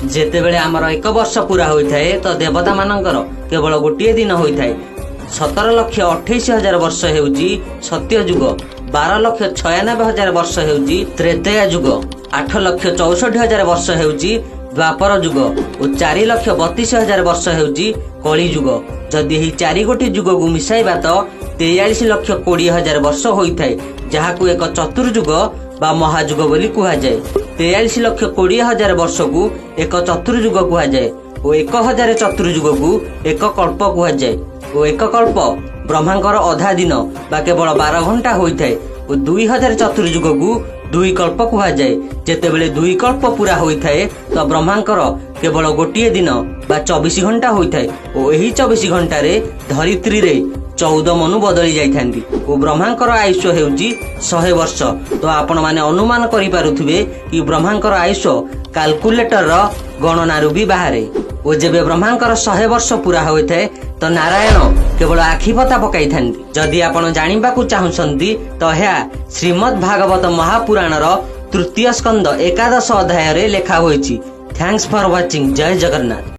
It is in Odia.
ଯେତେବେଳେ ଆମର ଏକ ବର୍ଷ ପୁରା ହୋଇଥାଏ, ତ ଦେବତାମାନଙ୍କର କେବଳ ଗୋଟିଏ ଦିନ ହୋଇଥାଏ। 17,28,000 ବର୍ଷ ହେଉଛି ସତ୍ୟ ଯୁଗ। 12,96,000 ବର୍ଷ ହେଉଛି ତ୍ରେତୟା ଯୁଗ। 8,64,000 ବର୍ଷ ହେଉଛି ଦ୍ୱାପର ଯୁଗ ଓ 4,32,000 ବର୍ଷ ହେଉଛି କଳି ଯୁଗ। ଯଦି ଏହି ଚାରି ଗୋଟି ଯୁଗକୁ ମିଶାଇବା, ତ 43,20,000 ବର୍ଷ ହୋଇଥାଏ, ଯାହାକୁ ଏକ ଚତୁର୍ଯୁଗ ବା ମହାଯୁଗ ବୋଲି କୁହାଯାଏ। 43,20,000 ବର୍ଷକୁ ଏକ ଚତୁର୍ଯୁଗ କୁହାଯାଏ ଓ 1000 ଚତୁର୍ଯୁଗକୁ ଏକ କଳ୍ପ କୁହାଯାଏ ଓ ଏକ କଳ୍ପ ବ୍ରହ୍ମାଙ୍କର ଅଧା ଦିନ ବା କେବଳ 12 ଘଣ୍ଟା ହୋଇଥାଏ ଓ 2000 ଚତୁର୍ଯୁଗକୁ ଦୁଇ କଳ୍ପ କୁହାଯାଏ। ଯେତେବେଳେ ଦୁଇ କଳ୍ପ ପୁରା ହୋଇଥାଏ, ତ ବ୍ରହ୍ମାଙ୍କର କେବଳ ଗୋଟିଏ ଦିନ ବା 24 ଘଣ୍ଟା ହୋଇଥାଏ ଓ ଏହି 24 ଘଣ୍ଟାରେ ଧରିତ୍ରୀରେ 14 ମନୁ ବଦଳି ଯାଇଥାନ୍ତି ଓ ବ୍ରହ୍ମାଙ୍କର ଆୟୁଷ ହେଉଛି 100 ବର୍ଷ। ତ ଆପଣମାନେ ଅନୁମାନ କରିପାରୁଥିବେ କି ବ୍ରହ୍ମାଙ୍କର ଆୟୁଷ କାଲକୁଲେଟରର ଗଣନାରୁ ବି ବାହାରେ। ଓ ଯେବେ ବ୍ରହ୍ମାଙ୍କର 100 ବର୍ଷ ପୁରା ହୋଇଥାଏ, ତ ନାରାୟଣ କେବଳ ଆଖିପତା ପକାଇଥାନ୍ତି। ଯଦି ଆପଣ ଜାଣିବାକୁ ଚାହୁଁଛନ୍ତି, ତ ଏହା ଶ୍ରୀମଦ୍ ଭାଗବତ ମହାପୁରାଣର ତୃତୀୟ ସ୍କନ୍ଦ ଏକାଦଶ ଅଧ୍ୟାୟରେ ଲେଖା ହୋଇଛି। Thanks for watching. Jay Jagannath.